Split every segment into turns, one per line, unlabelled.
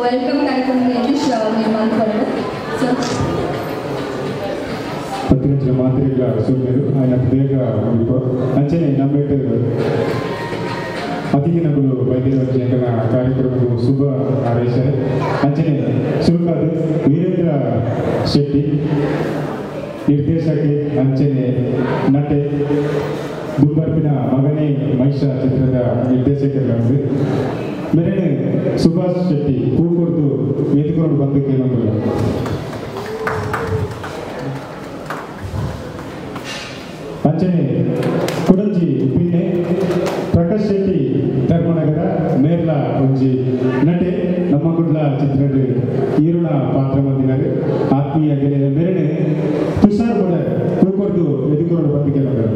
Welcome ಕಾರ್ಯಕ್ರಮ ಯತೀಶ್ ನಿರ್ಮಾಣ sir
ಪತ್ತಿನಂಚಿನ ಮಾತ್ರೆಗಳ ಸೂರ್ಯರು ఆయన ಬೇಗ ಮುಗಿಪು ಅಂಚನೆ ನಮ್ಮೆಟ್ಟು ಅತಿಥಿನಗಳು ವೈದ್ಯರ ಕಾರ್ಯಕ್ರಮಕ್ಕೂ ಶುಭ ಹಾರೈಸಿದ್ದಾರೆ. ಅಂಚನೆ ಸುರುಕಾದ ವೀರೇಂದ್ರ ಶೆಟ್ಟಿ ನಿರ್ದೇಶಕೆ ಅಂಚನೆ ನಟೆ ದುಂಬರ್ಪಿನ ಮಗನೇ ಮಹಿಷ ಚಿತ್ರದ ನಿರ್ದೇಶಕರಾದ ಮೆರೆನೆ ಸುಭಾಷ್ ಶೆಟ್ಟಿ ಕೂಕೊಡ್ದು ವೇದಿಕೊಂಡು ಬಂದು ಕೇಳೋದಿಲ್ಲ. ಅಂಚನೆ ಕುಡಂಜಿ ಪಿನ್ನೆ ಪ್ರಕಾಶ್ ಶೆಟ್ಟಿ ಧರ್ಮನಗರ ಮೇರ್ಲ ಒಂಜಿ ನಟೆ ನಮ್ಮ ಗುಡ್ಲ ಚಿತ್ರದ ಈರುಣ ಪಾತ್ರ ಬಂದಿದ್ದಾರೆ. ಆತ್ಮೀಯ ಗೆಳೆಯ ಮೆರೆನೆ ತುಷಾರ್ ಬಡರ್ ಕೂಕೊಡ್ದು ಎದುಕೊಂಡು ಬಂದು ಕೇಳೋದಿಲ್ಲ.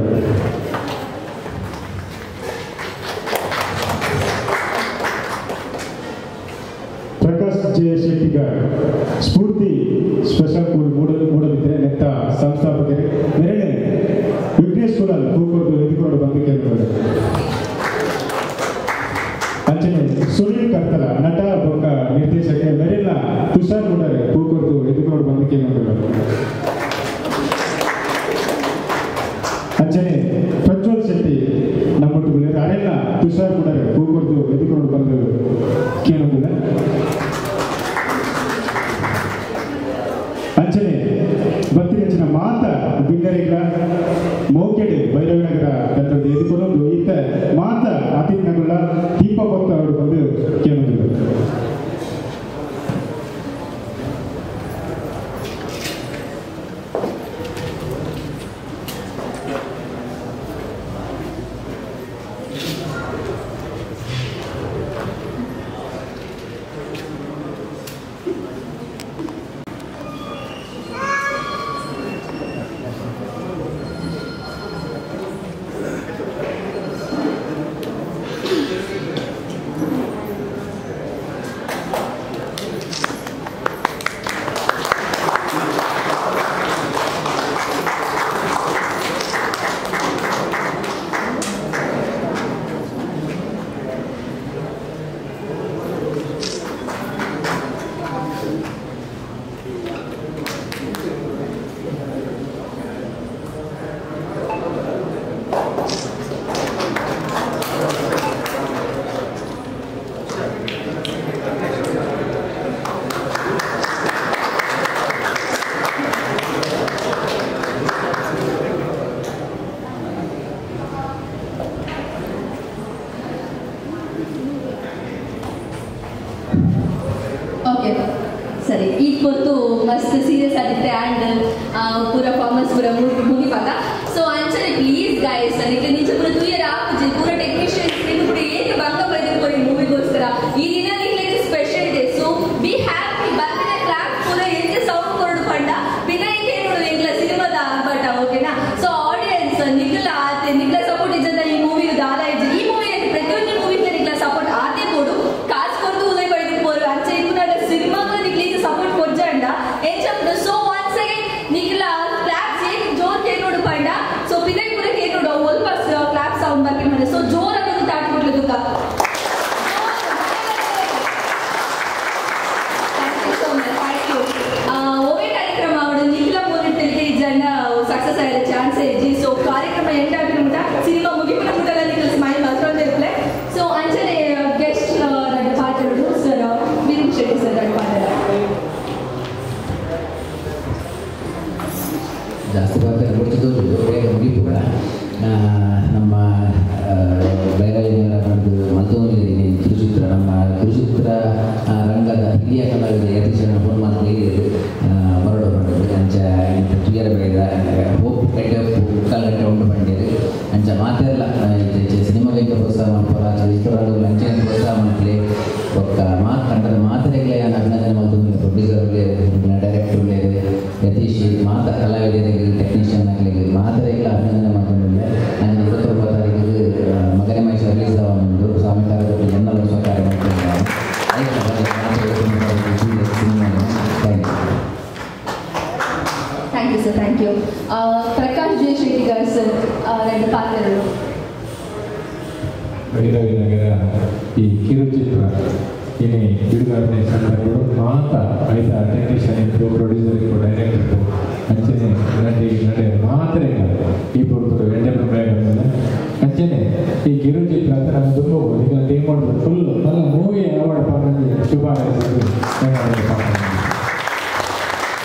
ಪ್ರಕಾಶ್ ಜೆ ಶೆಟ್ಟಿಗಾರ್ ಸ್ಫೂರ್ತಿ ಸ್ಪೆಷಲ್ ಸ್ಕೂಲ್ ಮೂಡಬಿದ್ರೆ ನೆತ್ತ ಸಂಸ್ಥಾಪಕರು ಮೆರೆನೆ ವಿಘ್ನೇಶ್ ಕುಲಾಲ್ ಕೂಕೊಡ್ದು ಎದುಕೊಂಡು ಬಂದು ಕೇಳ್ತಾರೆ. ಅಂಚನೆ ಸುನೀಲ್ ಕರ್ತಲ ನಟ ಬೊಕ್ಕ ನಿರ್ದೇಶಕ ಮೆರೆನ ತುಷಾರ್ ಮುಡರೆ ಕೂಕೊಡ್ದು ಎದುಕೊಂಡು ಬಂದು ಕೇಳ್ತಾರೆ. ಅಂಚನೆ ಪ್ರಜ್ವಲ್ ಶೆಟ್ಟಿ ನಮ್ಮೊಟ್ಟು ಅರೆಲ್ಲ ತುಷಾರ್ ಮುಡರೆ ಕೂಕೊಡ್ದು ಎದುಕೊಂಡು ಬಂದು ಕೇಳೋದಿಲ್ಲ. ಅಂಚನೆ ಬತ್ತಿನಂಚಿನ ಮಾತ ಬಿಂಗರಿಗಳ ಮೋಕೆಡೆ ಭೈರವಿನಗರ ತಂತ್ರದ ಎದುಕೊಂಡು ಈತ ಮಾತ ಅತಿಥಿನಗುಳ್ಳ ದೀಪ ಭಕ್ತ ಅವರು ಬಂದು ಕೇಳೋದಿಲ್ಲ.
ಸರಿ ಈಗ ಹೊತ್ತು ಮಸ್ತ್ ಸೀರಿಯಸ್ ಆಗಿತ್ತೆ ಆ್ಯಂಡ್ ಪೂರ ಫಾರ್ಮಲ್ಸ್ ಪೂರ ಮುಗಿಪಾಗ. ಸೊ ಅಂಚನೆ ಪ್ಲೀಸ್ ಗಾಯ್ಸ್ ಅದಕ್ಕೆ ನಿಜ ಪೂರ ತೂಯರ್ ಆಪುಜಿ ಪೂರ ಟೆಕ್ನಿಷಿಯನ್ಸ್ ನಿಮ್ಗೆ ಕೂಡ ಏಕೆ ಭಂಗ ಬೈದಿರ್ಬೋದು ಈ ಮೂವಿಗೋಸ್ಕರ. ಈ ದಿನ ನಿಮಗೆ ಸ್ಪೆಷಲ್ ಇದೆ. ಸೊ ಬಿ ಹ್ಯಾಪಿ ಬಂದಿನ ಕ್ಲಾಪ್ ಪೂರ ಎಂತ ಸೌಂಡ್ ಕೊರಡು ಪಂಡ ವಿನಾಯಕ್ ಏನು ಎಂಗ್ಲ ಸಿನಿಮಾದ ಆರ್ಭಟ ಓಕೆನಾ. ಸೊ ಆಡಿಯನ್ಸ್ ನಿಗ್ಲ ಆತೆ ನಿಗ್ಲ ಸಪೋರ್ಟ್ ಇದ್ದ ಈ ಮೂವಿ ದಾಲ ಇಜ್ಜಿ ಈ ಮೂವಿ ಪ್ರತಿಯೊಂದು ಮೂವಿ ನಿಗ್ಲ ಸಪೋರ್ಟ್ ಆತೆ ಕೊಡು ಕಾಸು ಕೊಡ್ದು ಉದಯ ಬೈದು ಅಂಚೆ ಇಪ್ಪು ಸಿನಿಮಾಗೂ ನಿಗ್ಲ ಸಪೋರ್ಟ್ ಕೊಜ್ಜಂಡ ಎಂಚ. ಸೊ ಒನ್ಸ್ ಅಗೇನ್ ನಿಗ್ಲ ಕ್ಲಾಪ್ಸ್ ಏನ್ ಜೋರ್ ಕೇಳೋಡು ಪಂಡ ಸೊ ಪಿದೈ ಪೂರ ಕೇಳೋಡು ಒಲ್ಪ ಕ್ಲಾಪ್ ಸೌಂಡ್ ಬರ್ಪಿ ಮಾಡಿ. ಸೊ ಜೋರ್ ಅದೊಂದು ತಾಟ್ ಕೊಡ್ಲು ದುಃಖ. Thank you so much, thank you. ಓವೇ ಕಾರ್ಯಕ್ರಮ ಅವಳು ನಿಖಿಲ ಮೂರು ತೆಲಿಗೆ ಇಜ್ಜಂಡ ಸಕ್ಸಸ್ ಆಗಿದೆ ಚಾನ್ಸ್ ಇಜ್ಜಿ. ಸೊ ಕಾರ್ಯಕ್ರಮ ಎಂಡ್ ಆಗಿನ ಮುಟ ಸಿನಿಮಾ ಮುಗಿಪಿನ ಮುಟಲ ನಿಖಿಲ್ ಸ್ಮೈಲ್ ಮಾತ್ರ ಇರ್ಲೆ. ಸೊ ಅಂಚನೆ ಗೆಸ್ಟ್ ನನ್ನ ಪಾತ್ರಗಳು ಸರ್ ವೀರೇಂದ್ರ ಶೆಟ್ಟಿ ಸರ್ ನನ್ನ ಪಾತ್ರ
ಜಾಸ್ತಿ ಪಾತ್ರ ಕೊಡ್ತಿದ್ದು ಬೇಗ ಮುಗಿಪುಗಳ ನಮ್ಮ ಭೈರವಿನಗರ ಮಲ್ತೊಂದು ಕಿರುಚಿತ್ರ ನಮ್ಮ ಕಿರುಚಿತ್ರ ರಂಗದ ಹಿರಿಯ ಕಲಾವಿದ ಯತೀಶನ ಫೋನ್ ಮಾತು ಬರಡು ಬಂಡರು ಅಂಚ ಇಂಥ ತುಯರ ಬೇಡ ಹೋಪ್ ಗಂಟೆ ಮುಕ್ಕಾಲು ಗಂಟೆ ಉಂಟು ಬಂಡೇರು ಅಂಚ ಮಾತೆಲ್ಲ ಸಿನಿಮಾಗೆ ಪ್ರೋತ್ಸಾಹ ಮಲ್ಪರ ಚಿತ್ರರಂಗದಲ್ಲಿ ಅಂಚೆ ಪ್ರೋತ್ಸಾಹ ಮಲ್ಪಲೆ ಒಕ್ಕ ಮಾತು ಕಂಡದ ಮಾತೆರೆಗ್ಲೆ ಅಭಿನಂದನೆ ಮಲ್ತೊಂದು ಪ್ರೊಡ್ಯೂಸರ್ ಡೈರೆಕ್ಟರ್ ಯತೀಶ್ ಮಾತ ಕಲಾವಿದರಿಗೆ ಟೆಕ್ನಿಷಿಯನ್ ಆಗಲಿ ಮಾತೆರೆಗ್ಲ ಅಭಿನಂದನೆ ಮಲ್ತೊಂದಿಲ್ಲ. ನಾನು 29 ತಾರೀಕಿಗೆ ಮಗನೇ ಮಹೇಶ್ ರಿಲೀಸ್ ಒಂದು ಸ್ವಾಮಿ ಕಾರ್ಯದಲ್ಲಿ ಎಲ್ಲರೂ ಸಹಕಾರ ಮಾಡ್ತಿದ್ದಾರೆ. Thank you.
Thank you sir, thank you. Prakash J Shettigar sir ಎರಡು ಪಾತ್ರಗಳು.
ಭೈರವಿನಗರ ಈ ಕಿರುಚಿತ್ರ ಇನಿ ಬಿಡುಗಡೆ ಸಂದರ್ಭ ಮಾತ ಐತ ಟೆಕ್ನಿಷಿಯನ್ ಇತ್ತು ಪ್ರೊಡ್ಯೂಸರ್ ಇತ್ತು ಡೈರೆಕ್ಟರ್ ಇತ್ತು ಅಂಚನೆ ನಟಿ ನಡೆ ಮಾತ್ರ ಈ ಪೊರ್ತುಡು ಎಡ್ಡೆ ಪ್ರಯೋಗ ಅಂಚನೆ ಈ ಕಿರುಚಿತ್ರ ಅಂತ ನಾನು ತುಂಬ ಈಗ ಟೀಮ್ ಮಾಡೋದು ಫುಲ್ ನನ್ನ ಮೂವಿ ಅವಾರ್ಡ್ ಪಂಡಿ ಶುಭ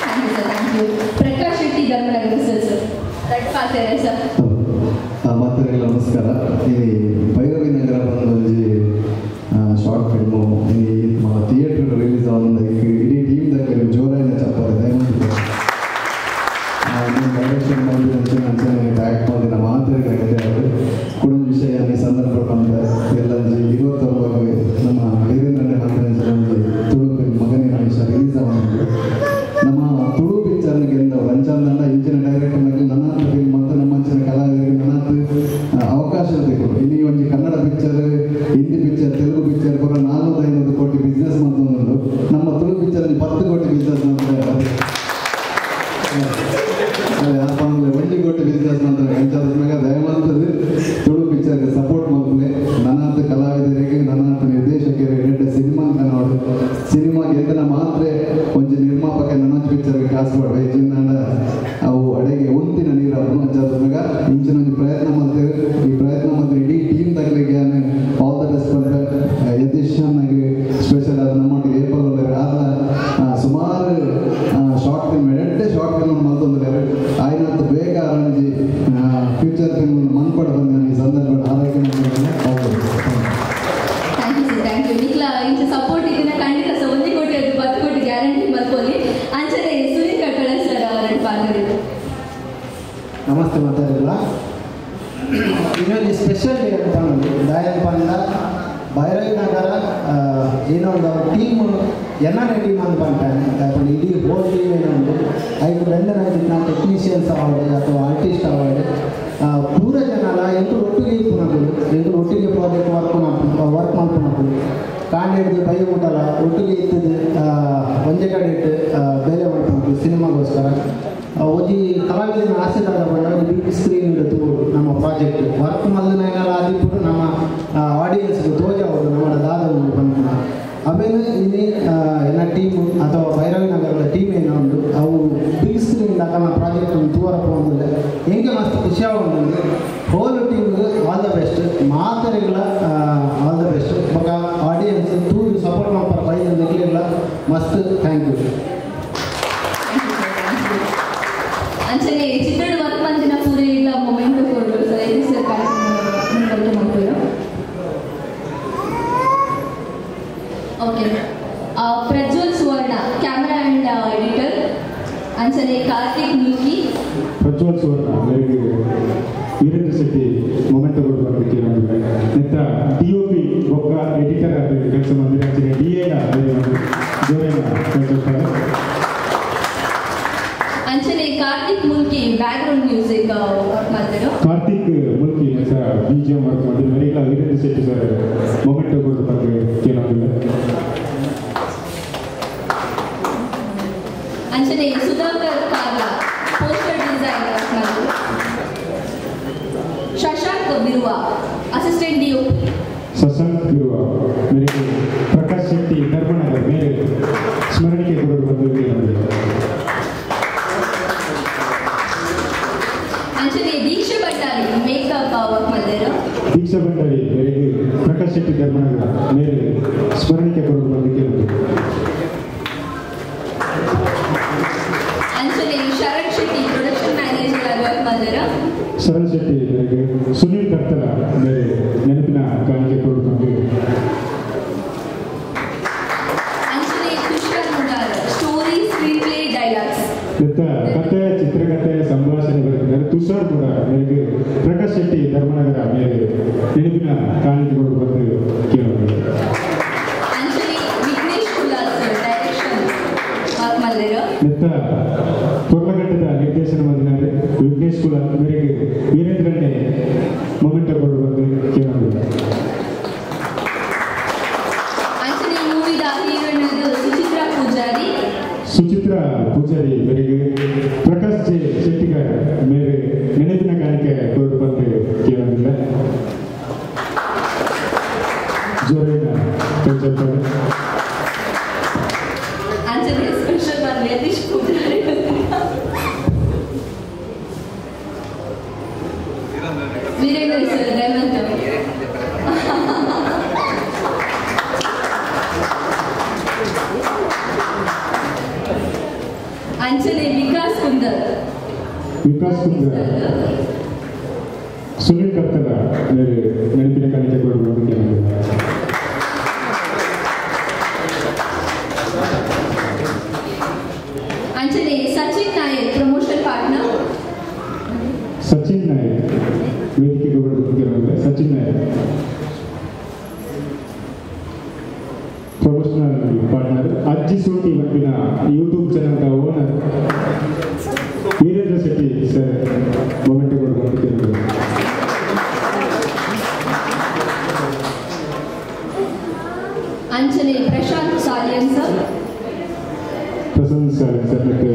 thank you sir, thank you. Prakash Shetty Dharmanagar sir, sir that ಪಾತೇರೆ sir.
ಮಾತರಿಗೆಲ್ಲ ನಮಸ್ಕಾರ. ಈ ಭೈರವಿ ನಗರ ಬಂದು ಒಂಜಿ ಶಾರ್ಟ್ ಫಿಲ್ಮು ಈ ಥಿಯೇಟರ್ ರಿಲೀಸ್ ಆದ ಇಡೀ ಟೀಮ್ ದಾಖಲೆ ಜೋರಾಯಿನ ಚಪ್ಪಾಳೆ ದಯಮಾಡಿ ಡೈರೆಕ್ಷನ್ ಮಾಡಿದ ಅಂಚನೆ ಅಂಚನೆ ಬ್ಯಾಕ್ ಮಾಡಿದ ಮಾತರಿಗೆ ಅವರು ಕುಡೊಂದು ವಿಷಯ ಈ ಸಂದರ್ಭ ಬಂದ ಎಲ್ಲ 29 ನಮ್ಮ ವೀರೇಂದ್ರನೇ ಮಾತ್ರ ಒಂಜಿ ತುಳು ಮಗನೇ ಮನುಷ್ಯ ರಿಲೀಸ್ ಆದ ನಮ್ಮ ತುಳು ಪಿಕ್ಚರ್ನ ಗೆದ್ದವರು ಅಂಚಂದಂಡ ಇಂಚಿನ ಡೈರೆಕ್ಟರ್ ನನ್ನ ಫಿಲ್ಮ್ ಮತ್ತು ನಮ್ಮ ಅಂಚಿನ ಕಲಾವಿದರಿಗೆ ನನ್ನಂತ ಅವಕಾಶ ಬೇಕು. ಇಲ್ಲಿ ಒಂಜಿ Kannada picture, Hindi picture, Telugu picture ಪೂರ 400-500 ಕೋಟಿ ಬಿಸ್ನೆಸ್ ಮಾಡ್ತೊಂದು ನಮ್ಮ ತುಳು ಪಿಕ್ಚರ್ 10 ಕೋಟಿ ಬಿಸ್ನೆಸ್ ಮಾಡ್ತಾರೆ. 1 ಕೋಟಿ ಬಿಸ್ನೆಸ್ ಮಾಡ್ತಾರೆ. ಅಂಚಾದ ದಯಮಾಂತದ್ದು ತುಳು ಪಿಕ್ಚರ್ಗೆ ಸಪೋರ್ಟ್ ಮಾಡ್ತಾರೆ. ನನ್ನಂತ ಕಲಾವಿದರಿಗೆ ನನ್ನಂತ ನಿರ್ದೇಶಕರಿಗೆ ಎಡ್ಡೆ ಸಿನಿಮಾ ಅಂತ ನೋಡಿ ಸಿನಿಮಾ ಗೆದ್ದನ ಮಾತ್ರ ಒಂಜಿ ನಿರ್ಮಾಪಕ ನನ್ನೊಂಜಿ ಪಿಕ್ಚರ್ಗೆ ಕಾಸು ಕೊಡ್ಬೇಕು. ಹೆಚ್ಚಿನ ಅವು ಅಡೆಗೆ ಒಂದಿನ ನೀರು ಅಂಚಾದ ಇಂಚಿನ ಒಂಜಿ ಪ್ರಯತ್ನ ಮಾಡ್ತೇವೆ. ಈ ಪ್ರಯತ್ನ ಮಾಡ್ತಾರೆ ಇಡೀ ಟೀಮ್ ತಗಲಿಕ್ಕೆ ಆಲ್ the best ಬಂದರೆ ಯತೀಶ್ ನನಗೆ ಸ್ಪೆಷಲ್ ಆದ ನಮ್ಮೊಟ್ಟಿಗೆ ಏಪಲ್ ಆದ ಸುಮಾರು ಶಾರ್ಟ್ ಫಿಲ್ಮ್ ಎಡ್ಡೆ ಶಾರ್ಟ್ ಫಿಲ್ಮ್ ಮಲ್ತೊಂದು ಆಯ್ನಂತ ಬೇಗ ಅರಂಜಿ ಫ್ಯೂಚರ್ ಫಿಲ್ಮ್ ಮನ್ಪಡ ಬಂದ ಈ ಸಂದರ್ಭ ಆರೋಗ್ಯ.
Thank you sir, thank you. ನಿಕ್ಲ ಇಂಚ ಸಪೋರ್ಟ್ ಇದ್ದಿನ ಖಂಡಿತ ಸರ್ 1 ಕೋಟಿ ಅದು 10 ಕೋಟಿ ಗ್ಯಾರಂಟಿ ಮಲ್ಪೊಲಿ. ಅಂಚನೆ ಸುನೀಲ್ ಕಟ್ಟಳ ಸರ್ ಅವರ ಪಾತ್ರ.
ನಮಸ್ತೆ ಮಾತಾಡಿಲ್ಲ. ಇನ್ನೊಂದು ಸ್ಪೆಷಲ್ ಡೇ ಅಂತ ದಾಯನ್ ಪಂಡ ಭೈರವಿ ನಗರ ಏನೋ ಒಂದು ಟೀಮ್ ಎನ್ನನೇ ಟೀಮ್ ಅಂತ ಪಂಟಾನೆ ದಾಯಪಂಡ ಇಡೀ ಹೋಲ್ ಟೀಮ್ ಏನೋ ಉಂಟು ಐದು ಬೆಂದನ ಟೆಕ್ನಿಷಿಯನ್ಸ್ ಅವಾರ್ಡ್ ಅಥವಾ ಆರ್ಟಿಸ್ಟ್ ಅವಾರ್ಡ್ ಪೂರ ಜನಲ ಎಂಕುಲು ಒಟ್ಟಿಗೆ ಇಪ್ಪುನಕುಲು ಎಂಕುಲು ಒಟ್ಟಿಗೆ ಪ್ರಾಜೆಕ್ಟ್ ವರ್ಕ್ ಮಾಡ್ಕೊಳಕುಲು ಕಾಂಡ ಹಿಡಿದು ಬೈ ಮುಟ್ಟಲ್ಲ ಒಟ್ಟಿಗೆ ಇತ್ತದು ಒಂಜೆ ಕಡೆ ಇಟ್ಟು ಬೇಲೆ ಮಾಡ್ಕೊಳಕುಲು ಸಿನಿಮಾಗೋಸ್ಕರ. ಒಂಜಿ ಕಲಾವಿದನ ಆಸೆ ದಾದ ಪಂಡ ಒಂಜಿ ಬಿಗ್ ಸ್ಕ್ರೀನ್ ಇಡುತ್ತು ನಮ್ಮ ಪ್ರಾಜೆಕ್ಟ್ ವರ್ಕ್ ಮಲ್ದಿನ ಆದಿಪ್ಪುಡು ನಮ್ಮ ಆಡಿಯನ್ಸ್ಗೆ ತೋಜಾವದು ನಮ್ಮ ದಾದ ಉಂಡು ಪನ್ಪುನ ಅವೇನು ಇಲ್ಲಿ ಎನ್ನ ಟೀಮು ಅಥವಾ ಭೈರವಿ ನಗರದ ಟೀಮ್ ಏನೋ ಉಂಡು ಅವು ಬಿಗ್ ಸ್ಕ್ರೀನ್ ನಮ್ಮ ಪ್ರಾಜೆಕ್ಟ್ ಒಂದು ತೂವರ ಪೋಂದಿಲ್ಲ ಎಂಕೆ ಮಸ್ತ್ ಖುಷಿ ಆವೊಂದುಂಡು. ಹೋಲ್ ಟೀಮ್ಗೆ ಆಲ್ the best ಮಾತರಿಗಳ all the best ಬೊಕ ಆಡಿಯನ್ಸ್ ತೂದು ಸಪೋರ್ಟ್ ಮಲ್ಪರ ಬೈದ ನಿಕ್ಲೆಗ್ಲ ಮಸ್ತ್ thank you.
ಅಂಚನೆ ಚಿತ್ರದ ವರ್ಕ್ ಮಂದಿನ ಪೂರ ಇಲ್ಲ ಮೊಮೆಂಟ್ ಕೊಡಲು ಸರ್ ಎಲ್ಲಿ ಸರ್ ಕಾರ್ಯಕ್ರಮ ಮುಂದುವರಿಕೆ ಮಾಡ್ತೀರಾ? Okay, Prajwal Suvarna camera and editor ಅಂಚನೆ ಕಾರ್ತಿಕ್ ಮುಲ್ಕಿ.
ಪ್ರಜ್ವಲ್ ಸುವರ್ಣ ಮೇರೆಗೆ ವೀರೇಂದ್ರ ಶೆಟ್ಟಿ ಮೊಮೆಂಟ್ ಕೊಡುವ ನಿತ್ತ ಡಿ ಒ ಪಿ ಒಬ್ಬ ಎಡಿಟರ್ ಆದ ಕೆಲಸ ಮಾಡಿದ್ರೆ ಅಂಚನೆ ಡಿ ಎ ಜೋರೇನ ಕೆಲಸ.
ಅಂಚನೆ Karthik Mulki background music work ಮಾಡ್ತಾರೆ.
Karthik Mulki sir BGM work ಮಾಡಿದ್ರು. ಮೇರೆಗೆ ವೀರೇಂದ್ರ ಶೆಟ್ಟಿ ಸರ್ ಮೊಮೆಂಟ್ ಕೊಡುವ ಬಗ್ಗೆ ಕೇಳೋದಿಲ್ಲ.
ಅಂಚನೆ Sudhakar Karla poster design work ಮಾಡಿದ್ರು. Shashank Biruva assistant D O P.
Shashank Biruva ಮೇರೆಗೆ ಪ್ರಕಾಶ್ ಶೆಟ್ಟಿ ಧರ್ಮನಗರ್ ಮೇರೆ ಸ್ಮರಣಿಕೆ ಕೊಡಲು ಬಂದು ಕೇಳೋದಿಲ್ಲ.
ಅಂಚನೆ ದೀಕ್ಷಾ ಭಂಡಾರಿ ಮೇಕಪ್ ವರ್ಕ್ ಮಾಡಿದ್ರು.
ದೀಕ್ಷಾ ಭಂಡಾರಿ ಮೇರೆಗೆ ಪ್ರಕಾಶ್ ಶೆಟ್ಟಿ ಧರ್ಮನಗರ ಮೇರೆ ಸ್ಮರಣಿಕೆ ಕೊಡಲು ಬಂದು ಕೇಳೋದಿಲ್ಲ.
ಅಂಚನೆ ಶರಣ್ ಶೆಟ್ಟಿ ಪ್ರೊಡಕ್ಷನ್ ಮ್ಯಾನೇಜರ್ ಆಗಿ ವರ್ಕ್ ಮಾಡಿದ್ರು.
ಶರಣ್ ಶೆಟ್ಟಿ ಮೇರೆಗೆ ಸುನೀಲ್ ಕರ್ತಲ ಮೇರೆ ನೆನಪಿನ ಕಾಣಿಕೆ ಕೊಡಲು ಬಂದು.
ಅಂಚನೆ Tushar Mudar story screenplay dialogues
ಕತೆ ಚಿತ್ರಕಥೆ ಸಂಭಾಷಣೆ ಬರೆದಿದ್ದಾರೆ. ತುಷಾರ್ ಮುಡಾರ್ ಮೇರೆಗೆ ಪ್ರಕಾಶ್ ಶೆಟ್ಟಿ ಧರ್ಮನಗರ ಮೇರೆ ನೆನಪಿನ ಕಾಣಿಕೆ ಕೊಡಲು ಬಂದು ಕೇಳೋದಿಲ್ಲ.
ಅಂಚನೆ Vignesh Kulal sir direction work ಮಾಡಿದ್ರು.
ಮಿತ್ತ ಕೊರ್ಲಘಟ್ಟದ ನಿರ್ದೇಶನ ಮಾಡಿದ್ದಾರೆ ವಿಘ್ನೇಶ್ ಕುಲಾಲ್ ಮೇರೆಗೆ ವೀರೇಂದ್ರನ್ನೇ ಮೊಮೆಂಟ್ ಕೊಡಲು ಬಂದು ಕೇಳೋದಿಲ್ಲ.
ಅಂಚನೆ ಮೂವಿದ ಹೀರೋಯಿನ್ ಸುಚಿತ್ರಾ ಪೂಜಾರಿ.
ಸುಚಿತ್ರಾ ಪೂಜಾರಿ ಮೇರೆಗೆ ಪ್ರಕಾಶ್ ಜೆ ಶೆಟ್ಟಿಗಾರ್ ಮೇರೆ ನೆನಪಿನ ಕಾಣಿಕೆ ಕೊಡಲು ಬಂದು ಕೇಳೋದಿಲ್ಲ. ಜೋರೇನ ಕೆಲಸ. ವಿಕಾಸ್ ಕುಂದ್ರ ಸುನಿಲ್ ಕರ್ತಲ ಮೇರೆ ನೆನಪಿನ ಕಾಣಿಕೆ ಕೊಡಬೇಕು.
ಅಂಚನೆ ಸಚಿನ್ ನಾಯಕ್ ಪ್ರಮೋಷನ್ ಪಾರ್ಟ್ನರ್.
ಸಚಿನ್ ನಾಯಕ್ ವೇದಿಕೆಗೆ ಬರಬೇಕು. Sachin Naik promotional partner. ಅಜ್ಜಿ ಸೂಟಿ ಬಂದಿನ YouTube channel owner Veerendra Shetty sir moment ಕೊಡಬೇಕು.
ಅಂಚನೆ ಪ್ರಶಾಂತ್ ಸಾಲಿಯನ್ ಸರ್.
ಪ್ರಶಾಂತ್ ಸಾಲಿಯನ್ ಸರ್ ಮತ್ತು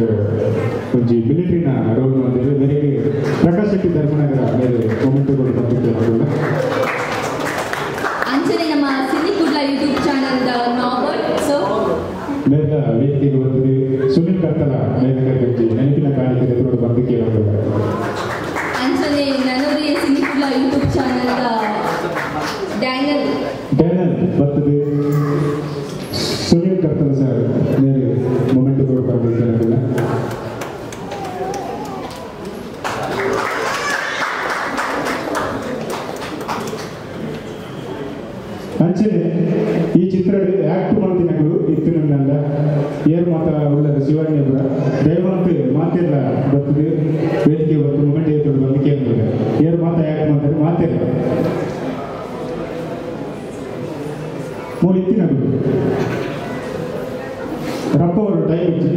ಒಂಜಿ ಮಿಲಿಟರಿನ ರೋಲ್ ಮಾಡಿದರೆ ಮೇರೆಗೆ ಪ್ರಕಾಶ್ ಶೆಟ್ಟಿ ಧರ್ಮನಗರ ಮೇರೆ ಮೊಮೆಂಟ್ ಕೊಡಬೇಕು.
ಅಂಚನೆ ನಮ್ಮ Cine Kudla YouTube channel Norbert sir
ಮೇರೆ ವೇದಿಕೆಗೆ ಬಂದಿದೆ. ಸುನಿಲ್ ಕರ್ತಲ ಮೇರೆ ಕರ್ಕಂಜಿ ನೆನಪಿನ ಕಾಣಿಕೆ ಎದುರು ಬಂದು ಕೇಳೋದು.
ಅಂಚನೆ ನನೋರಿ Cine Kudla YouTube channel Daniel
Daniel ಬರ್ತದೆ. ಸುನಿಲ್ ಕರ್ತಲ ಸರ್ ಮೇರೆ ಮೊಮೆಂಟ್ ಕೊಡಬೇಕು. ಅಂಚನೆ ಈ ಚಿತ್ರ ಆಕ್ಟ್ ಮಾಡ್ತಿನಗಳು ಇತ್ತು ನನ್ನ ಏರ್ ಮಾತ ಉಳ್ಳದ ಶಿವಣ್ಯಪುರ ದಯವಂತ ಮಾತೆಲ್ಲ ಬರ್ತದೆ ವೇದಿಕೆ ಬಂದು ಮೊಮೆಂಟ್ ಎತ್ತೋಡು ಬಂದು ಕೇಳಿದ್ರೆ ಏರ್ ಮಾತ ಆಕ್ಟ್ ಮಾಡ್ತಾರೆ ಮಾತೆಲ್ಲ ಮೂರು ಇತ್ತಿನಗಳು ರಪ್ಪ ಅವರು ಟೈಮ್ ಇಚ್ಚಿ.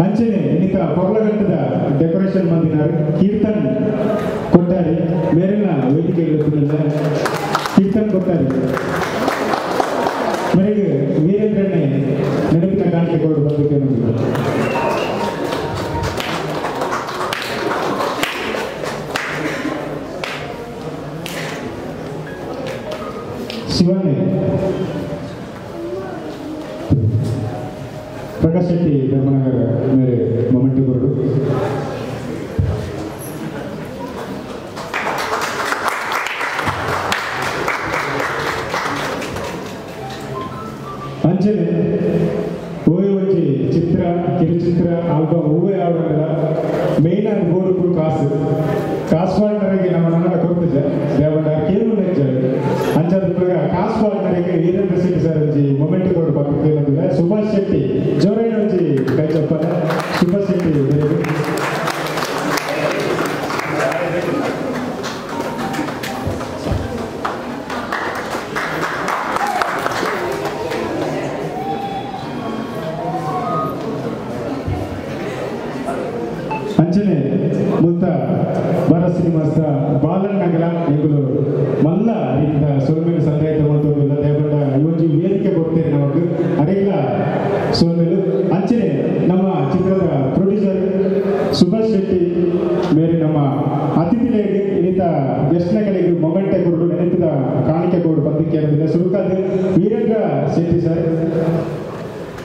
ಅಂಚನೆ ಇನ್ನಿತ ಪೊರ್ಲಗಟ್ಟದ ಡೆಕೋರೇಷನ್ ಬಂದಿದ್ದಾರೆ ಕೀರ್ತನ್ ಕೊಟ್ಟಾರಿ ಮೇರೆಲ್ಲ ವೇದಿಕೆ ಕೀರ್ತನ್ ಕೊಟ್ಟಾರಿ ಮೇರೆಗೆ ವೀರೇಂದ್ರನ್ನೇ ನೆನಪಿನ ಕಾಣಿಕೆ ಕೊಡು ಬರಬೇಕು. ಶಿವನ್ನೇ ಪ್ರಕಾಶ್ ಶೆಟ್ಟಿ ಧರ್ಮನಗರ ಮೇರೆ ಮೊಮೆಂಟ್ ಕೊರಡು. ಅಂಚನೆ ಓಯ್ ಒಂಜಿ ಚಿತ್ರ ಕಿರುಚಿತ್ರ ಆಲ್ಬಮ್ ಹೂವೇ ಆವಡಲ್ಲ ಮೇನ್ ಆಗಿ ಬೋರ್ಡು ಕಾಸು ಕಾಸು ಪಾರ್ಟ್ನರಿಗೆ ನಮ್ಮ ನನ್ನ ಕೊಡ್ತಿದ್ದೆ ದೇವಣ್ಣ ಕೇಳು ನೆಚ್ಚಾರು ಅಂಚಾದ ಕಾಸು ಪಾರ್ಟ್ನರಿಗೆ ವೀರೇಂದ್ರ ಶೆಟ್ಟಿ ಸರ್ ಒಂಜಿ ಮೊಮೆಂಟ್ ಕೊಡು ಪಕ್ಕ ಕೇಳೋದಿಲ್ಲ. ಸುಭಾಷ್ ಶೆಟ್ಟಿ ಜೋರೈನ ಒಂಜಿ ಕೈ ಚಪ್ಪಲ ಸುಭಾಷ್ ಶೆಟ್ಟಿ ಬೇರೆ. ಅಂಚನೆ ಮುತ್ತ ಭಾರತ್ ಸಿನಿಮಾಸ್ದ ಬಾಲನ್ ನಗರ ಎಂಬುದು ಮಲ್ಲ ರೀತಿಯ ಸೋಲ್ಮೇಲು ಸಂದಾಯ ತಗೊಂಡಿಲ್ಲ ದೇವಣ್ಣ ಈ ಒಂಜಿ ವೇದಿಕೆ ಕೊಡ್ತೇನೆ ನಮಗೆ ಅರೆಲ್ಲ ಸೋಲ್ಮೇಲು. ಅಂಚನೆ ನಮ್ಮ ಚಿತ್ರದ ಪ್ರೊಡ್ಯೂಸರ್ ಸುಭಾಷ್ ಶೆಟ್ಟಿ ಮೇರೆ ನಮ್ಮ ಅತಿಥಿಗಳಿಗೆ ಇನ್ನಿತ ಗೆಸ್ಟ್ನ ಕಡೆಗೆ ಮೊಮೆಂಟೆ ಕೊಡು ನೆನಪಿದ ಕಾಣಿಕೆ ಕೊಡು ಬಂದಕ್ಕೆ ಇರೋದಿಲ್ಲ. ಸುರುಕಾದ ವೀರೇಂದ್ರ ಶೆಟ್ಟಿ ಸರ್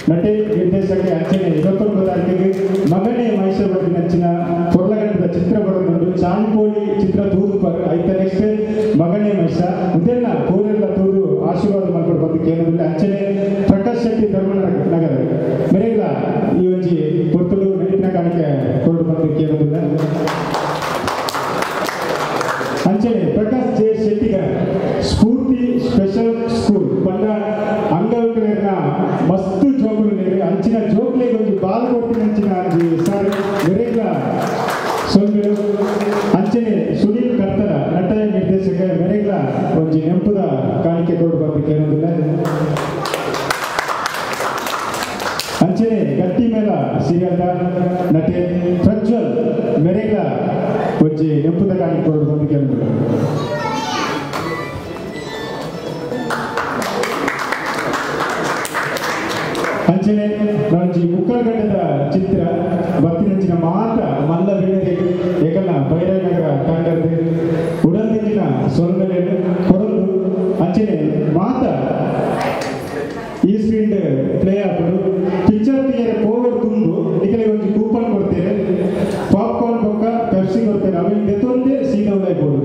ನಟೆ ನಿರ್ದೇಶಕ ಅಂಚನೆ 29 ತಾರೀಕಿಗೆ ಮಗನೇ ಮೈಸೂರು ನಂಚಿನ ಪೊರ್ಲಗಟ್ಟದ ಚಿತ್ರ ಬರೋದುಂಟು ಚಾನ್ಕೋಳಿ ಚಿತ್ರ ತೂದು ಐತ ನೆಕ್ಸ್ಟ್ ಮಗನೇ ಮೈಸ ಇದೆಲ್ಲ ಪೂರೆಲ್ಲ ತೂದು ಆಶೀರ್ವಾದ ಮಾಡ್ಕೊಂಡು ಬಂದು ಕೇಳೋದಿಲ್ಲ. ಅಂಚನೆ ಪ್ರಕಾಶ್ ಶೆಟ್ಟಿ ಧರ್ಮನಗರ ಮೇರೆಲ್ಲ ಈ ಒಂಜಿ ಪೊರ್ತುಡು ನೆನಪಿನ ಕಾಣಿಕೆ ಕೊರಡು ಬಂದು ಕೇಳೋದಿಲ್ಲ. ಅಂಚನೆ ಪ್ರಕಾಶ್ ಜೆ ಶೆಟ್ಟಿಗರ್ ಸ್ಫೂರ್ತಿ ಸ್ಪೆಷಲ್ ಸ್ಕೂಲ್ ಪಂಡ ಅಂಗವಿಕಲರನ್ನ ಮಸ್ತ್ ಜೋಕುಲು ಅಂಚಿನ ಜೋಕ್ಲೆಗ್ ಒಂಜಿ ಬಾಲ್ ಕೊಡ್ತಿನ ಅಂಚಿನ ಒಂಜಿ ಸರ್ ಮೆರೆಗ್ಲ ಸೊಲ್ಮೆಲು. ಅಂಚನೆ ಸುನೀಲ್ ಕರ್ತಲ ನಟ ನಿರ್ದೇಶಕ ಮೆರೆಗ್ಲ ಒಂಜಿ ನೆಂಪುದ ಕಾಣಿಕೆ ಕೊಡು ಬಂದು ಕೇಳೋದಿಲ್ಲ. ಅಂಚನೆ ಗಟ್ಟಿ ಮೇಳ ಸೀರಿಯಲ್ದ ನಟೆ ಪ್ರಜ್ವಲ್ ಮೆರೆಗ್ಲ ಒಂಜಿ ನೆಂಪುದ ಕಾಣಿಕೆ ಕೊಡು ಬಂದು ಕೇಳೋದಿಲ್ಲ. ಅಂಚನೆ ನಂಜಿ ಮುಕ್ಕಲಗಟ್ಟದ ಚಿತ್ರ ಬತ್ತಿನಂಚಿನ ಮಾತ ಮಲ್ಲ ವೀಣರಿಗೆ ಏಕಲ್ಲ ಬೈರಾನಗರ ತಂಡದ ಉಡಲ್ದಿಂಚಿನ ಸೊಲ್ಮೆಲೆನ್ ಕೊರೊಂದು ಅಂಚನೆ ಮಾತ ಈ ಸ್ಕ್ರೀನ್ ಪ್ಲೇ ಆಪುಂಡು ಪಿಕ್ಚರ್ ಥಿಯೇಟರ್ ಪೋವಡ್ ತುಂಬು ನಿಕಲೆಗ್ ಒಂಜಿ ಕೂಪನ್ ಕೊಡ್ತೇವೆ ಪಾಪ್ಕಾರ್ನ್ ಬೊಕ್ಕ ಪೆಪ್ಸಿ ಕೊಡ್ತೇವೆ ಅವೆನ್ ದೆತೊಂದೆ ಸೀದಾ ಉಲಾಯಿ ಪೋಡು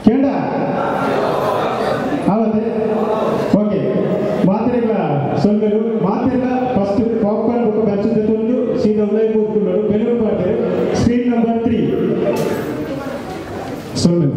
ಕೇಂಡ ಆವತ್ತೆ ಓಕೆ ಮಾತೆರೆಗ್ಲ ಸೊಲ್ಮೆಲು ಮಾತೆರೆಗ್ಲ ಫಸ್ಟ್ ಪಾಪ್ಕಾರ್ನ್. ಸೊನ್ನೆ.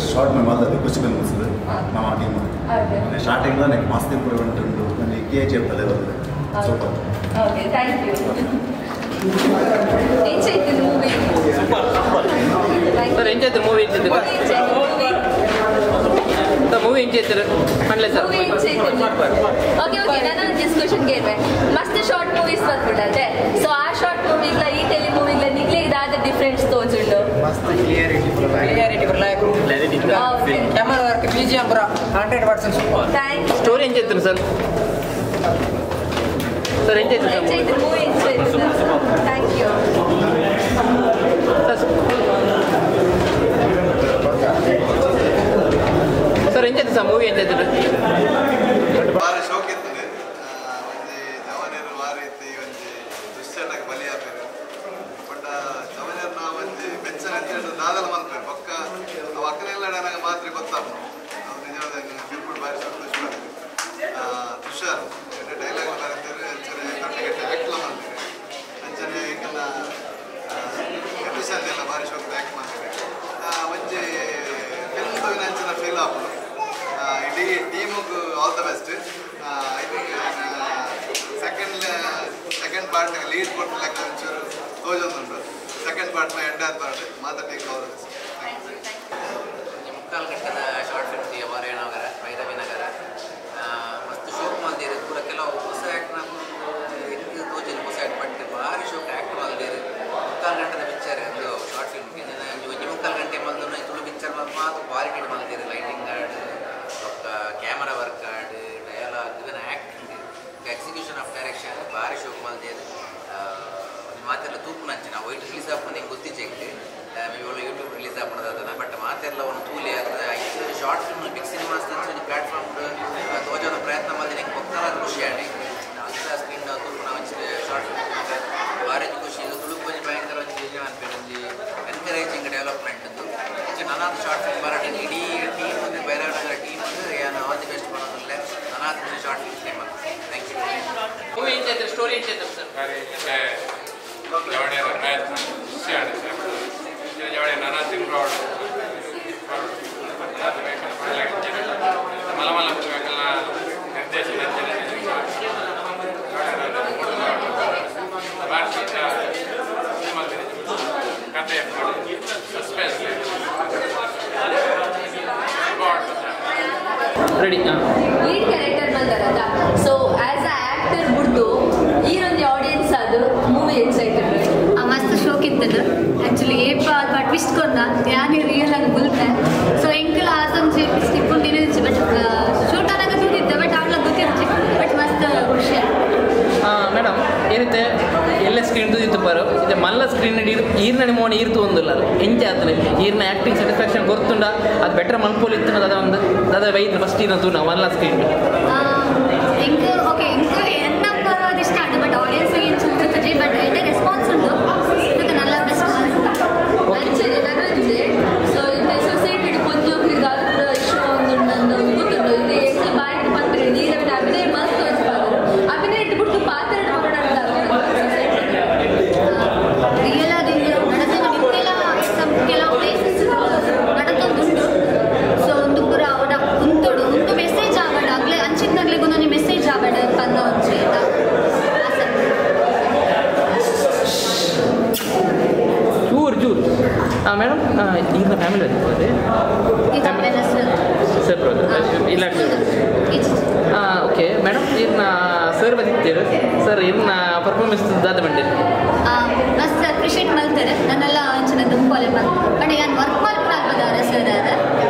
ಶಾರ್ಟ್ ಮೇ ಮಾತಾಡಿ ಖುಷಿ ಅನಿಸ್ತದೆ ನಮ್ಮ ಟೀಮ್ ಸ್ಟಾರ್ಟಿಂಗ್ ನನಗೆ ಮಸ್ತ್ ಇಂಪ್ರೂವ್ಮೆಂಟ್ ಉಂಟು ನನಗೆ ಕೆ ಜಿ ಎಫ್ ಬರ್ತದೆ super.
Okay, thank you. ಎಂಚೈತೆ movie?
Super super sir. ಎಂಚೈತೆ movie? ಎಂಚೈತೆ sir movie? ಎಂಚೈತೆ ಪಂಡ್ಲೆ sir.
Movie ಎಂಚೈತೆ? Okay okay, ನಾನು ಡಿಸ್ಕಷನ್ ಗೆ ಮಸ್ತ್ ಶಾರ್ಟ್ ಮೂವೀಸ್ ಬರ್ಬಿಡತ್ತೆ. ಸೊ ಆ ಶಾರ್ಟ್ ಮೂವಿಗ್ಲ ಈ ಟೆಲಿ ಮೂವಿಗ್ಲ ನಿಗ್ಲೆ ಇದಾದ ಡಿಫ್ರೆನ್ಸ್ ತೋಜುಂಡು?
ಮಸ್ತ್ ಕ್ಲಿಯರಿಟಿ ಕ್ಲಿಯರಿಟಿ ಬರಲಾಯಕ ಕ್ಯಾಮರಾ ವರ್ಕ್ ಬಿಜಿಎಂ ಪುರ 100% ಸೂಪರ್.
Thank you.
Story ಎಂಚೈತೆ sir? Sir ಎಂಚೈತೆ
ಎಂಚೈತೆ movie? ಎಂಚೈತೆ sir? Thank you
sir. ಎಂಚೈತೆ sir movie? ಎಂಚೈತೆ?
ಬಾರಿ ಶೋಕ್ ಇರ್ತದೆ. ಒಂಜಿ ಜವನೇರು ವಾರ ಇತ್ತು ಒಂಜಿ ದುಶ್ಚಟಕ್ಕೆ ಬಲಿ ಆಪೇರು. ಬಟ್ ಜವನೇರು ನಾವು ಒಂಜಿ ಬೆಚ್ಚನ ದಾದಲ ಮಲ್ಪೇರು ಪಕ್ಕ ಅವು ಅಕ್ಕನೆಲ್ಲ ನನಗೆ ಮಾತ್ರ ಗೊತ್ತಾಪ. ಅವು ನಿಜವಾದ ಬಿಲ್ಪುಡ್ ಬಾರಿ ಶೋಕ್ ದುಷ್ಪಾಡ್ತಾರೆ. ತುಷಾರ್ ಡೈಲಾಗ್ ಬರೀತಾರೆ, ಅಂಚನೆ ದೊಡ್ಡ ಗಟ್ಟಿ ಆ್ಯಕ್ಟ್ಲ ಮಾಡ್ತಾರೆ, ಅಂಚನೆ ಈಗೆಲ್ಲ ಎಲ್ಲ ಭಾರಿ ಶೋಕ್ ಆ್ಯಕ್ಟ್ ಮಾಡ್ತಾರೆ. ಒಂಜಿ ಫಿಲ್ಮ್ ಅಂಚಿನ ಫೀಲ್ ಆಪುಂಡು. ಇಡೀ ಟೀಮಿಗೆ all the best. I think second part lead ಕೊಟ್ಟು ಲೆಕ್ಕ ಒಂಚೂರು ತೋಜೊಂದುಂಟು. ಸೆಕೆಂಡ್ ಪಾರ್ಟ್ನ ಎಂಡ್ ಆದ ಪಾರ್ಟ್ ಮಾತ್ರ take all the best.
ಮುಕ್ಕಾಲು ಗಂಟೆದ ಶಾರ್ಟ್ ಫಿಲ್ಮ್ ಬಾರೇನಗರ ಭೈರವಿ ನಗರ ಮಸ್ತ್ ಶೋಕ್ ಮಲ್ದೇರು ಪೂರ. ಕೆಲವು ಹೊಸ ಆ್ಯಕ್ಟ್ ಎಂಕ್ ತೋಜಿನ ಹೊಸ ಆ್ಯಕ್ಟ್ ಬಟ್ ಭಾರಿ ಶೋಕ್ ಆ್ಯಕ್ಟ್ ಮಲ್ದೇರು. ಮುಕ್ಕಾಲು ಗಂಟೆದ ಪಿಕ್ಚರ್ ಒಂದು ಶಾರ್ಟ್ ಫಿಲ್ಮ್ ಒಂಜಿ ಮುಕ್ಕಾಲು ಗಂಟೆ ಮಲ್ದು ತುಳು ಪಿಕ್ಚರ್ ಮಾತ್ರ ಕ್ವಾಲಿಟಿ ಮಲ್ದೇರು. ಲೈಟಿಂಗ್ ಆಡ್ ಬೊಕ್ಕ camera work add dialogue even acting execution of direction ಭಾರಿ ಶೋಕ್ ಮಲ್ದೇರು. ಮಾತೆಲ್ಲ ತೂಪುನಂಚಿನ ವೈಟ್ ರಿಲೀಸ್ ಆಪುನ ನಿಂಗೆ ಗೊತ್ತಿಜ್ಜೆ ಮೇ ಬಿ ಯೂಟ್ಯೂಬ್ ರಿಲೀಸ್ ಆಪುನದ ಅದನ್ನ. ಬಟ್ ಮಾತೆಲ್ಲ ಒಂದು ತೂಲಿ ಅದು ಶಾರ್ಟ್ ಫಿಲ್ಮ್ ಬಿಗ್ ಸಿನಿಮಾಸ್ ಒಂಜಿ ಪ್ಲಾಟ್ಫಾರ್ಮ್ ತೋಜೋದ ಪ್ರಯತ್ನ ಮಲ್ದಿನ ನಿಂಗೆ ಬೊಕ್ಕಲ ಖುಷಿ ಆಂಡ್ ಅಂಥ ಸ್ಕ್ರೀನ್ ತೂಪುನ ಒಂಜಿ ಶಾರ್ಟ್ ಫಿಲ್ಮ್ ಭಾರಿ ಖುಷಿ. ಇದು ತುಳುಕು ಒಂಜಿ ಭಯಂಕರ ಒಂಜಿ ಅನ್ಪೇರು ಒಂಜಿ ಎನ್ಕರೇಜಿಂಗ್ ಡೆವಲಪ್ಮೆಂಟ್ ಇಂಚ ನನಾದ ಶಾರ್ಟ್ ಫಿಲ್ಮ್ ಬರಾಟ ಇಡೀ ಟೀಮ್ ಒಂದು ಭೈರವನಗರ ಟೀಮ್ ಏನು ಆಲ್ the best ಮಾಡೋದಿಲ್ಲ ನನಾದ short film cinema. Thank you.
Movie ಎಂಚೈತೆ? Story ಎಂಚೈತೆ sir?
ಜವಳಿಯರ ಪ್ರಯತ್ನ ಖುಷಿ ಆಗುತ್ತೆ. ಜವಳಿ ನಾನಾ ಇಂಪ್ರೂವ್ ಮಲ ಮಲ ಬೇಕಲ್ಲ ನಿರ್ದೇಶನ ಕತೆ ಸಸ್ಪೆನ್ಸ್
ರೆಡಿ
ಲೀಡ್ ಕ್ಯಾರೆಕ್ಟರ್ ಬಂದಾರಲ್ಲ, ಸೊ ಆಸ್ ಅ ಆಕ್ಟರ್ ಬುಡ್ದು ಈರೊಂದು ಆಡಿಯನ್ಸ್ ಅದು ಮೂವಿ ಎಂಚೈತೆ?
ಮಸ್ತ್ ಶೋಕ್ ಇತ್ತದು ಆ್ಯಕ್ಚುಲಿ. ಏಪ ಅಲ್ಪ ಟ್ವಿಸ್ಟ್ ಕೊರ್ನ ಯಾನೇ ರಿಯಲ್ ಆಗಿ ಬುಲ್ತೆ. ಸೊ ಎಂಕಲ್ ಆಸಂಜಿ ಟ್ವಿಸ್ಟ್ ಇಪ್ಪುಂಡು ಬಟ್ ಶೂಟ್ ಆನಾಗ ತೂದಿದ್ದೆ ಬಟ್ ಆಡ್ಲ ಗೊತ್ತಿರುಚಿ ಬಟ್ ಮಸ್ತ್ ಖುಷಿ ಆಯ್ತು.
ಮೇಡಮ್ ಏನೈತೆ ಎಲ್ಲ ಸ್ಕ್ರೀನ್ ತೂದಿತ್ತು ಪಾರು ಇದು ಮಲ್ಲ ಸ್ಕ್ರೀನ್ ಈರ್ನ ಮೋನ ಈರ್ತು ಒಂದಿಲ್ಲ ಎಂಚ ಆತನೆ ಈರ್ನ ಆ್ಯಕ್ಟಿಂಗ್ ಸ್ಯಾಟಿಸ್ಫ್ಯಾಕ್ಷನ್ ಗೊತ್ತುಂಡ ಅದು ಬೆಟರ್ ಮಲ್ಪೋಲಿ ಇತ್ತು ಅದ ಒಂದು ದಾದ ವೈದ್ ಫಸ್ಟ್ ಈರ್ನ ತೂನ ಮಲ್ಲ ಸ್ಕ್ರೀನ್.
ಎಂಕ್ ಓಕೆ ಎಂಕ್ ಎನ್ನ ಅದು ಇಷ್ಟ ಆಯ್ತು ಬಟ್ ಆಡಿಯನ್ಸ್ ಇಂಚು ಬಟ್ ಎಡ್ಡೆ ರೆಸ್ಪಾನ್ಸ್ ಉಂಟು ಇದಕ್ಕೆ ನಲ್ಲ ಬೆಸ್ಟ್.
ಅಂಚನೆ ನನಂಜೆ ಸೊ ಇತ್ತೆ ಸೊಸೈಟಿ ಪೊಂಜೋಕ್ಲಿಗ್ ದಾದ ಪೂರ ಇಶ್ಯೂ ಒಂದುಂಡು ಗೊತ್ತುಂಡು. ಇದು ಎಂಕ್ಲ ಬಾಯಿಡ್ ಪನ್ಪೆರ್ ನೀರವಿನ ಅಭಿನಯ ಮಸ್ತ್ ತೋಜಿಪಾದೆರ್. ಅಭಿನಯ ಇಟ್ಟು ಪಾತ್ರ ಸೊಸೈಟಿ
ರಿಯಲ್ ಆಗಿ ನಡತೊಂದು ಇತ್ತೆಲ್ಲ ಕೆಲವು ಪ್ಲೇಸಸ್ ನಡತೊಂದುಂಟು. ಸೊ ಒಂದು ಪೂರ ಅವನ ಉಂತೊಡು ಒಂದು ಮೆಸೇಜ್ ಆವಡ ಅಗ್ಲೆ ಅಂಚಿನಗ್ಲೆಗ್ ಒಂದೊಂಜಿ ಮೆಸೇಜ್ ಆವಡ ಪಂದ ಒಂಜಿ ಆಸೆ.
ಚೂರು ಚೂರು ಮೇಡಮ್ ಈರ್ನ ಫ್ಯಾಮಿಲಿ ಅದು ಸರ್ ಇಲ್ಲ. ಓಕೆ ಮೇಡಮ್ ಈರ್ನ ಸರ್ ಬಂದಿತ್ತೇರು ಸರ್ ಇರ್ನ ಪರ್ಫಾರ್ಮೆನ್ಸ್ ದಾದ ಬಂಡೆ
ಮಸ್ತ್ ಅಪ್ರಿಷಿಯೇಟ್ ಮಾಡ್ತಾರೆ ನನ್ನೆಲ್ಲ ಅಂಚಿನ ದುಂಪಾಲೆ ಬಟ್ ನಾನು ವರ್ಕ್ ಮಲ್ಪುನ ಆಗ್ಬೋದಾರೆ ಸರ್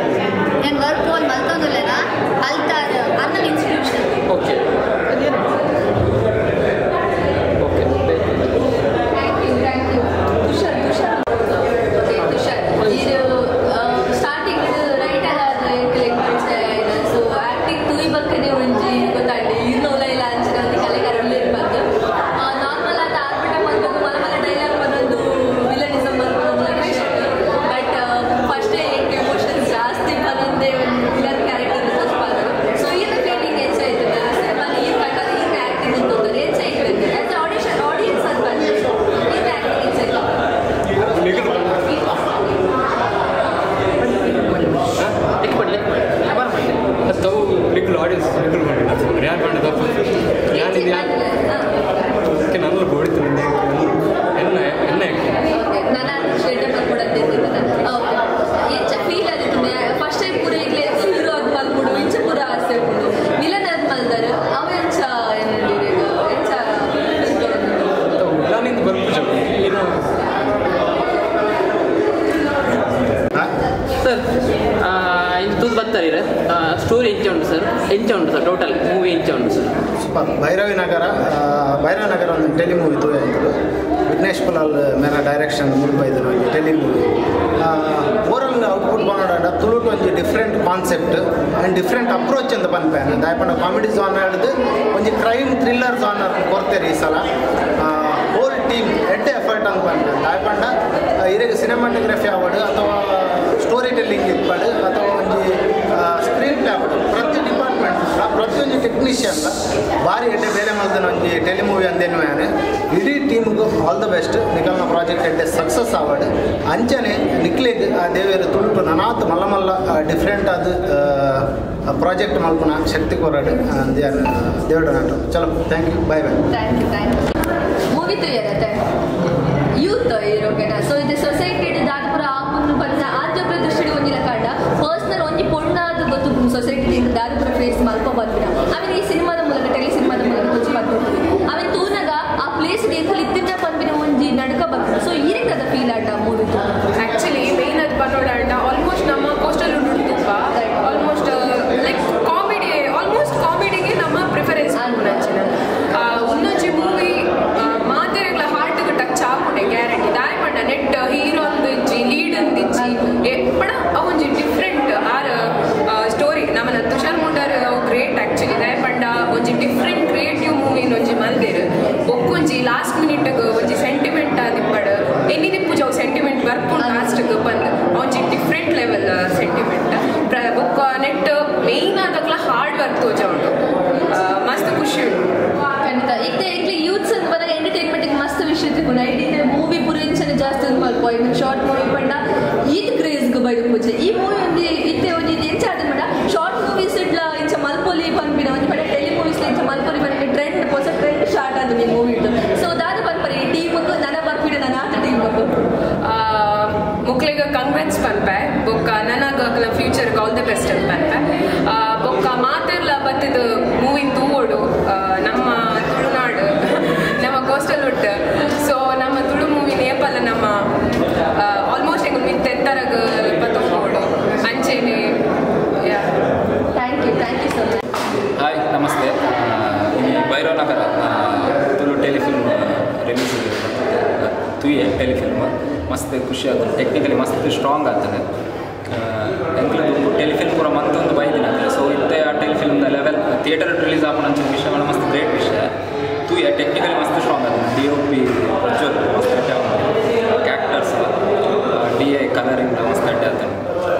ನಾನು ವರ್ಕ್ ಹೋಲ್ ಮಲ್ತೊಂದುಲ್ಲೇನ ಅಲ್ತಾರ ಅರ್ನಲ್ institution.
Okay okay
thank you thank you Tushar Tushar okay Tushar ಇದು ಸ್ಟಾರ್ಟಿಂಗ್ ರೈಟ್ ಅಲ್ಲ ಸೊ ಆ್ಯಕ್ಟಿಂಗ್ ತೂಯಿ ಬಕ್ಕನೆ ಒಂಜಿ ಗೊತ್ತಾಂಡಿ ಇರ್ನೋಲ ಇಲ್ಲ ಅಂಚಿನ ಒಂದು ಕಲೆಗಾರ ಒಳ್ಳೆ ಇರ್ಬಾರ್ದು ನಾರ್ಮಲ್ ಆದ ಆರ್ಭಟ ಮಲ್ಪೊಂದು ಮಲ ಮಲ ಡೈಲಾಗ್ ಬಂದೊಂದು ವಿಲನಿಸಮ್ ಮಲ್ಪೊಂದು ಬಟ್ ಫಸ್ಟೇ ಎಮೋಷನ್ಸ್ ಜಾಸ್ತಿ ಬಂದೊಂದೇ ಒಂದು ವಿಲನ್ ಕ್ಯಾರೆಕ್ಟರ್ ಸೊ ಈತ ಫೀಲಿಂಗ್ ಹೆಚ್ಚಾಯ್ತು ಸಿನಿಮಾ ಈ ಕಟ್ಟದ ಈತ ಆ್ಯಕ್ಟಿಂಗ್ ಅಂತ ಹೆಚ್ಚಾಯ್ತು ಆಸ್ ಆಡಿಷನ್ ಆಡಿಯನ್ಸ್ ಅಂತ ಬಂದು ಈತ ಆ್ಯಕ್ಟಿಂಗ್ ಹೆಚ್ಚಾಯ್ತು.
ತವು ನಿಖಲ್ ಆಡಿಯನ್ಸ್ ನಿಖಲ್ ಮಾಡಿ ಯಾರು ಮಾಡಿ ತಪ್ಪು ಯಾನಿದೆ ನನ್ನ ಗೋಡಿತು ಎನ್ನ ಎನ್ನ
ನಾನು ಶೆಡ್ ಮಲ್ಕೊಡಂತೆ ಎಂಚ ಫೀಲ್ ಆದಿತ್ತು ಫಸ್ಟ್ ಟೈಮ್ ಪೂರ ಇಗ್ಲೇ ಹೀರೋ ಅದು ಮಲ್ಕೊಡು ಇಂಚ ಪೂರ ಆಸೆ ಉಂಟು ವಿಲನ್ ಅದು ಮಲ್ದಾರೆ ಅವ ಎಂಚ ಎಂಚ
ವಿಲನಿಂದ ಬರ್ಪುಜ ಏನು
ಸರ್ ಇಂಚ ತೂದು ಬರ್ತಾರೆ ಸ್ಟೋರಿ ಎಂಚ ಉಂಟು ಸರ್ ಎಂಚ ಉಂಟು ಸರ್ ಟೋಟಲ್ ಮೂವಿ ಎಂಚ ಉಂಟು ಸರ್
ಸೂಪರ್. ಭೈರವಿ ನಗರ ಭೈರವಿ ನಗರ ಒಂದು ಟೆಲಿ ಮೂವಿ ತೂಯಂತದ್ದು ವಿಘ್ನೇಶ್ ಕುಲಾಲ್ ಮೇರ ಡೈರೆಕ್ಷನ್ ಮುಲ್ಬೈದು ಒಂಜಿ ಟೆಲಿ ಮೂವಿ ಓವರಾಲ್ ಔಟ್ಪುಟ್ ಬಂದ ತುಳುಟು ಒಂಜಿ different concept and different approach ಅಂತ ಪನ್ಪೇನೆ ದಾಯಪಂಡ ಕಾಮಿಡಿ ಜಾನರ್ದು ಒಂಜಿ ಕ್ರೈಮ್ ಥ್ರಿಲ್ಲರ್ ಜಾನರ್ ಕೊಡ್ತೇನೆ ಈ ಸಲ ಹೋಲ್ ಟೀಮ್ ಎಡ್ಡೆ ಎಫರ್ಟ್ ಅಂತ ಪನ್ಪೇನೆ ದಾಯಪಂಡ ಇರೆಗ್ ಸಿನಿಮಾಟೋಗ್ರಫಿ ಅವಾರ್ಡ್ ಅಥವಾ ಸ್ಟೋರಿ ಟೆಲ್ಲಿಂಗ್ ಇರ್ಪಾಡು ಅಥವಾ ಒಂಜಿ ಸ್ಕ್ರೀನ್ ಪ್ಲೇ ಅವಾರ್ಡ್ ಪ್ರತಿ ಡಿಪಾರ್ಟ್ಮೆಂಟ್ ಪ್ರತಿಯೊಂದು ಟೆಕ್ನಿಷಿಯನ್ ಭಾರಿ ಎಡ್ಡೆ ಬೇಲೆ ಮಲ್ದಿನ ಒಂಜಿ ಟೆಲಿ ಮೂವಿ ಅಂದೇನು ಯಾನೆ ಇಡೀ ಟೀಮ್ಗೂ ಆಲ್ the best ನಿಕಲ್ನ ಪ್ರಾಜೆಕ್ಟ್ ಎಡ್ಡೆ ಸಕ್ಸಸ್ ಅವಾರ್ಡ್ ಅಂಚನೆ ನಿಕ್ಲೆಗ್ ಆ ದೇವೇರು ತುಳುಟು ನನಾತ್ ಮಲ್ಲ ಮಲ್ಲ ಡಿಫ್ರೆಂಟ್ ಅದು ಪ್ರಾಜೆಕ್ಟ್ ಮಲ್ಪುನ ಶಕ್ತಿ ಕೊರಡು ದೇವಡ ನಾಟು. ಚಲೋ thank you bye bye.
Thank you thank you. Movie ತೂಯರತ್ತೆ youth ಇರೋಕೆನ so ಇದು ಸೊಸೈಟಿ ದಾದಪುರ ಆಪುನು ಪನ್ನ ಆಂಜೋಗ್ರ ದೃಷ್ಟಿ ಒಂಜಿನ ಕಾಂಡ ಪರ್ಸನಲ್ ಒಂಜಿ ಪೊಣ್ಣಾದ ಗೊತ್ತು ಸೊಸೈಟಿ ದಾದಪುರ ಫೇಸ್ ಮಲ್ಪ ಬಂದಿನ ಆಮೇಲೆ ಈ ಸಿನಿಮಾದ ಮೂಲಕ ಟೆಲಿ ಸಿನಿಮಾದ ಮೂಲಕ ತೋಚಿ ಬಂದ್ಬಿಡ್ತೀವಿ ಆಮೇಲೆ ತೂನಾಗ ಆ ಪ್ಲೇಸ್ ಎಂಕಲ್ ಇತ್ತಿನ ಪನ್ಪಿನ ಒಂಜಿ ನಡ್ಕ ಬರ್ತೀನಿ ಸೊ ಈ ರೀತಿ ಅದ ಫೀಲ್ ಆಟ ಮೂವಿ
ಆ್ಯಕ್ಚುಲಿ ಮೇನ್ ಅದು ಪನ್ನೋಡಾಂಡ ಆಲ್ಮೋಸ್ಟ್ ನಮ್ಮ ಕೋಸ್ಟಲ್ ಉಂಟು ತುಪ್ಪ ಆಲ್ಮೋಸ್ಟ್ ಲೈಕ್ ಕಾಮಿಡಿ ಆಲ್ಮೋಸ್ಟ್ ಕಾಮಿಡಿಗೆ ನಮ್ಮ ಪ್ರಿಫರೆನ್ಸ್ ಅಂಚಿನ ಒಂದೊಂಜಿ ಮೂವಿ ಮಾತೆರೆಗ್ಲ ಹಾರ್ಟ್ಗೆ ಟಚ್ ಆಪುಂಡೆ ಗ್ಯಾರಂಟಿ ದಾಯ ಪಂಡ ನೆಟ್ ಹೀರೋ ಒಂದಿಜ್ಜಿ ಲೀಡ್ ಒಂದಿಜ್ಜಿ ಪಣ ಅವೊಂಜಿ ಡಿಫ್ರೆಂಟ್ ಆರ್ ಸ್ಟೋರಿ ನಮ್ಮನ ತುಷಾರ್ ಮುಂಡಾರ್ ಅವು ಗ್ರೇಟ್ ಆ್ಯಕ್ಚುಲಿ ದಾಯ ಪಂಡ ಒಂಜಿ ಡಿಫ್ರೆಂಟ್ ಕ್ರಿಯೇಟಿವ್ ಮೂವಿನ ಒಂಜಿ ಮಲ್ದೇರು ಒಕ್ಕೊಂಜಿ ಲಾಸ್ಟ್ ಮಿನಿಟ್ಗೆ ಒಂಜಿ ಸೆಂಟಿಮೆಂಟ್ ಆದಿಪ್ಪಡು ಎನ್ನಿ ದಿಪ್ಪುಜ ಅವು ಸೆಂಟಿಮೆಂಟ್ ಬರ್ಪುಂಡು ಲಾಸ್ಟ್ಗೆ ಬಂದು ಒಂಜಿ ಡಿಫ್ರೆಂಟ್ ಲೆವೆಲ್ ಸೆಂಟಿಮೆಂಟ್ ಬೊಕ್ಕ ನೆಟ್ ಮೇಯ್ನ್ ಆದಕ್ಲ ಹಾರ್ಡ್ ವರ್ಕ್ ತೋಜ ಉಂಟು ಮಸ್ತ್ ಖುಷಿ ಉಂಟು
ಖಂಡಿತ ಈಗ ಈಗ ಯೂತ್ಸ್ ಅಂತ ಬಂದಾಗ ಎಂಟರ್ಟೈನ್ಮೆಂಟ್ ಮಸ್ತ್ ವಿಷಯ ತಿಳ್ಕೊಂಡು ಐಡಿನ ಮೂವಿ ಪೂರ ಇಂಚನೆ ಜಾಸ್ತಿ ಒಂದು ಮಲ್ಪ ಇನ್ನು ಶಾರ್ಟ್ ಮೂವಿ ಪಂಡ ಈತ್ ಕ್ರೇಜ್ಗೆ ಬೈದು ಪೂಜೆ ಈ ಮೂವಿ ಒಂದು ಇತ್ತೆ ಒಂದು ಇದು ಎಂಚ ಆದ ಮೇಡ ಶಾರ್ಟ್ ಮೂವೀಸ್ ಇಡ್ಲ ಇಂಚ ಮಲ್ಪೊಲಿ ಪನ್ಪಿನ ಒಂದು ಪಂಡ ಟೆಲಿ ಮೂವೀಸ್ ಇಂಚ ಮಲ್ಪೊಲಿ ಪನ್ಪಿನ ಟ್ರೆಂಡ್ ಹೊಸ ಟ್ರೆಂಡ್ ಸ್ಟಾರ್ಟ್ ಆದ ಈ ಮೂವಿ ಇಟ್ಟು ಸೊ ದಾದ ಪನ್ಪರೆ ಈ ಟೀಮ್ ನನ್ನ ಬರ್ಪಿಡ ನನ್ನ ಆತ ಟೀಮ್
ಮುಕ್ಲೆಗ್ ಕಂಗ್ರೆಟ್ಸ್ ಪನ್ಪೆ ಬೊಕ್ಕ ನನಗ ಫ್ಯೂಚರ್ಗೆ ಆಲ್ the best ಅಂತ ಪನ್ಪೆ ಬೊಕ್ಕ ಮಾತೆರ್ಲ ಬತ್ತದ ಮೂವಿ ತೂವೋಡು ನಮ್ಮ ತುಳುನಾಡು ನಮ್ಮ ಕೋಸ್ಟಲ್ ಉಟ್ ಸೊ ನಮ್ಮ ತುಳು ಮೂವಿ ನೇಪಲ್ಲ ನಮ್ಮ ಆಲ್ಮೋಸ್ಟ್ ಎಂಗ್ ಮಿತ್ ಎತ್ತರಗ್ ಪತ್ತೊಂಬೋಡು ಅಂಚೆನೆ.
Thank you thank you so much.
Hi namaste. ಈ ಭೈರವ ನಗರ ತುಳು ಟೆಲಿಫಿಲ್ಮ್ ರಿಲೀಸ್ ತುಯೆ ಟೆಲಿಫಿಲ್ಮ್ ಮಸ್ತ್ ಖುಷಿ ಆಗ್ತದೆ ಟೆಕ್ನಿಕಲಿ ಮಸ್ತ್ ಸ್ಟ್ರಾಂಗ್ ಆಗ್ತದೆ ಎಂಕ್ಲದು ಟೆಲಿಫಿಲ್ಮ್ ಪೂರ ಮಂತೊಂದು ಬೈದಿನ ಆಗ್ತದೆ ಸೊ ಇತ್ತೆ ಆ ಟೆಲಿಫಿಲ್ಮ್ದ ಲೆವೆಲ್ ಥಿಯೇಟರ್ ರಿಲೀಸ್ ಆಪುನ ಅಂಚಿನ ವಿಷಯ ಮಸ್ತ್ ಗ್ರೇಟ್ ವಿಷಯ ತುಯೆ ಟೆಕ್ನಿಕಲಿ ಮಸ್ತ್ ಸ್ಟ್ರಾಂಗ್ ಆಗ್ತದೆ ಡಿ ಒ ಪಿ ಪ್ರಜ್ವಲ್ ಮಸ್ತ್ ಅಡ್ಡೆ ಕ್ಯಾಕ್ಟರ್ಸ್ ಡಿ I colouring ಮಸ್ತ್ ಅಡ್ಡೆ ಆಗ್ತದೆ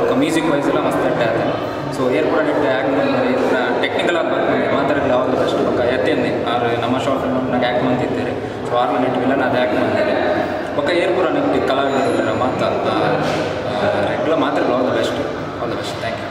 ఒక ಮ್ಯೂಸಿಕ್ ವೈಸ್ ಎಲ್ಲ ಮಸ್ತ್ ಅಡ್ಡೆ ಆಗ್ತದೆ ಸೊ ಏರ್ ಕೂಡ ನೆಟ್ ಆ್ಯಕ್ಟ್ ಬಂದರೆ ಏರ್ ಕೂಡ ಟೆಕ್ನಿಕಲ್ ಆಗಿ ಬರ್ತಾರೆ ಮಾತಾಡಲಿ ಆಲ್ the best ಬೊಕ್ಕ ಎತ್ತೇನೆ ಆರು ನಮ್ಮ ಶಾರ್ಟ್ ಫಿಲ್ಮ್ ನಾಗ ಆ್ಯಕ್ಟ್ ಮಂತಿದ್ದಾರೆ ಸೊ ಆರು ನೆಟ್ ವಿಲನ್ ಅದು ಆ್ಯಕ್ಟ್ ಬಂದಿದ್ದಾರೆ ಬೊಕ್ಕ ಏರ್ ಪೂರ ನೆಟ್ ಕಲಾವಿದರು ಮಾತಾ ರೆಗ್ಯುಲರ್ ಮಾತ್ರ all the best all the best thank you.